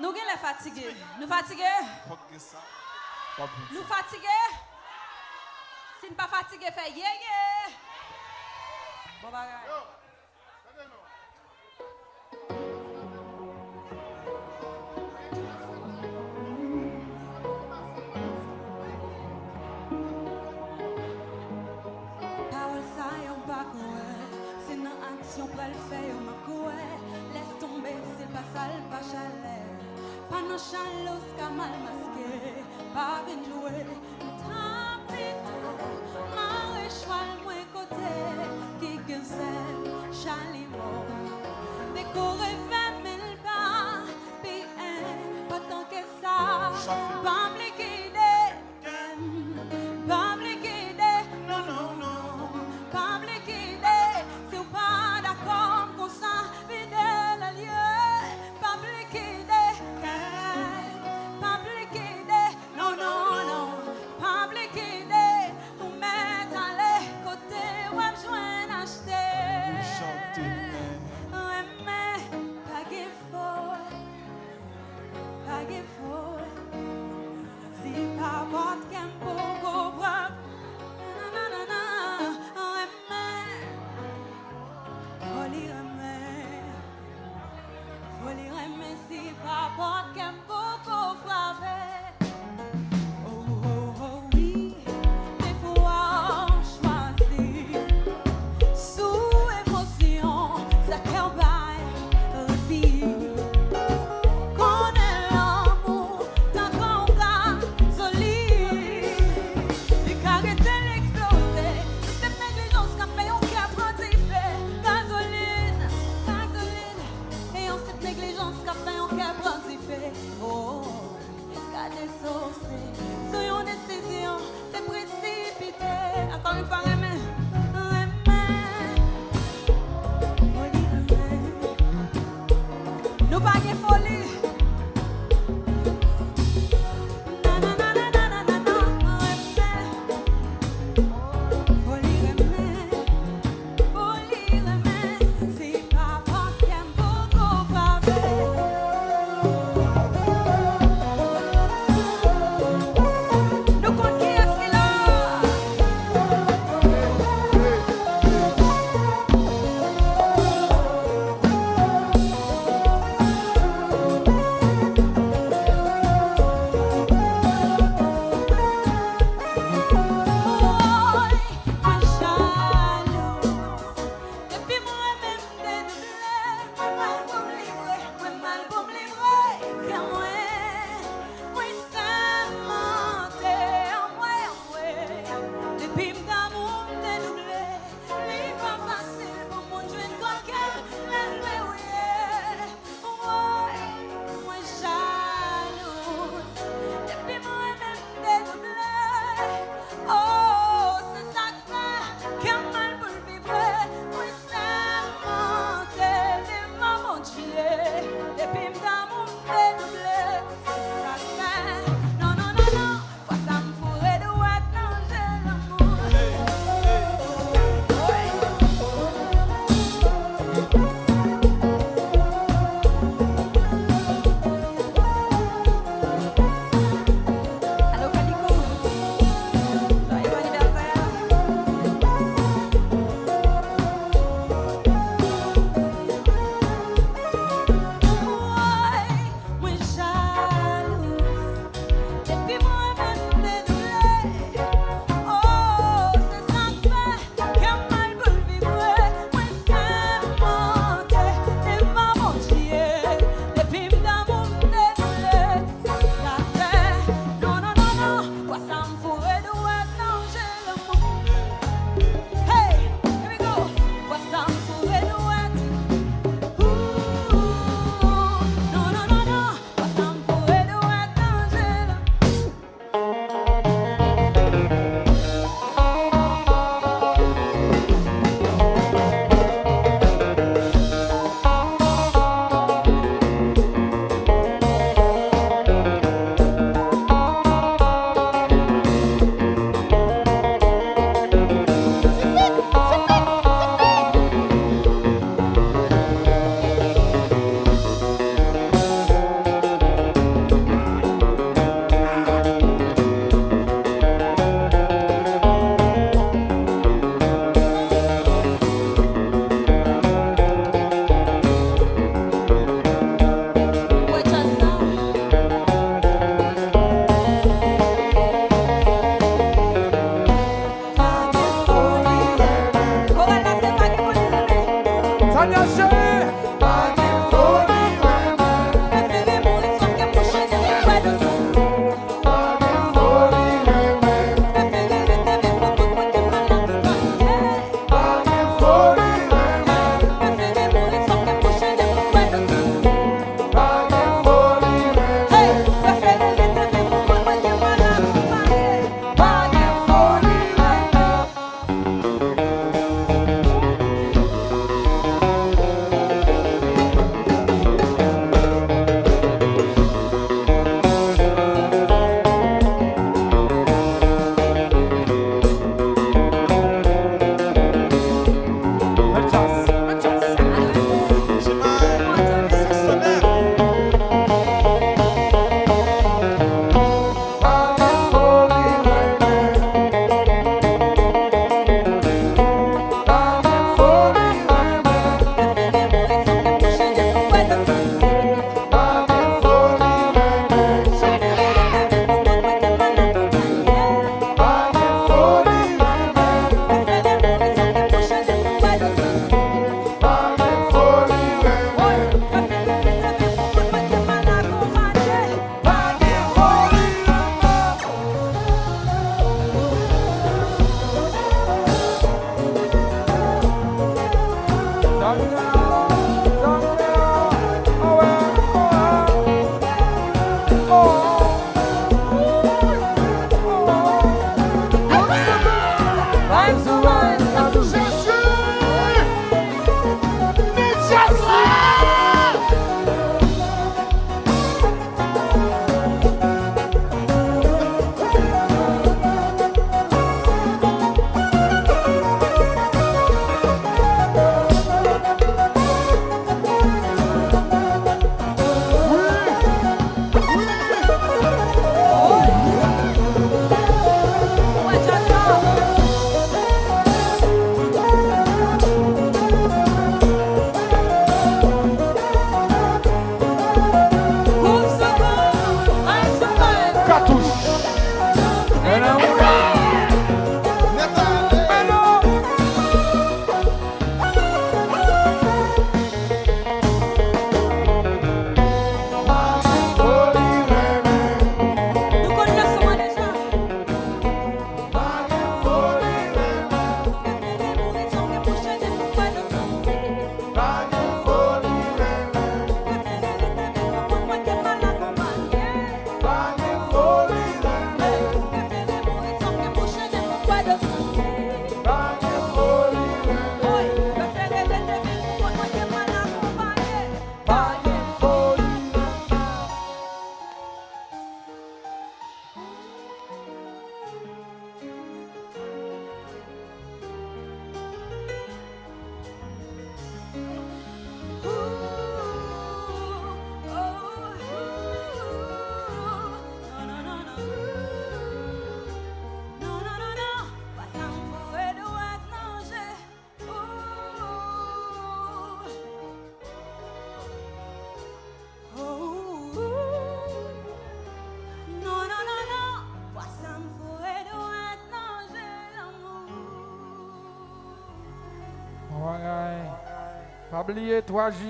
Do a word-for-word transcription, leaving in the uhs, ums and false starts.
Nou genlè fatige. Nou fatige? Fòk gen sa. W ap vin Nou sa. Fatige? Si n pa fatige, fè yeye. Bon bagay. Pawòl sa yo m pa kwè, se nan aksyon pral fè yo m ap kwè. Lès tonbe, si l pa sal, pa chalè. Pa nan chalos ka mal maske, pa vin jwe. Tanpito, mare chwal mwen kote ki gen sèl chalimo. Dekore fèmen l pa pi enpòtan ke sa. Pa m likide, pa m likide, non, non, non. Pa m likide, si w pa dakò m konsa, fidèl alye. Pa m likide, pa m likide, non, non, non. Pa m likide, ou mèt ale kote w ap jwenn achte. Chante, men. Renmen. bagay. Pa bliye twa jiyè.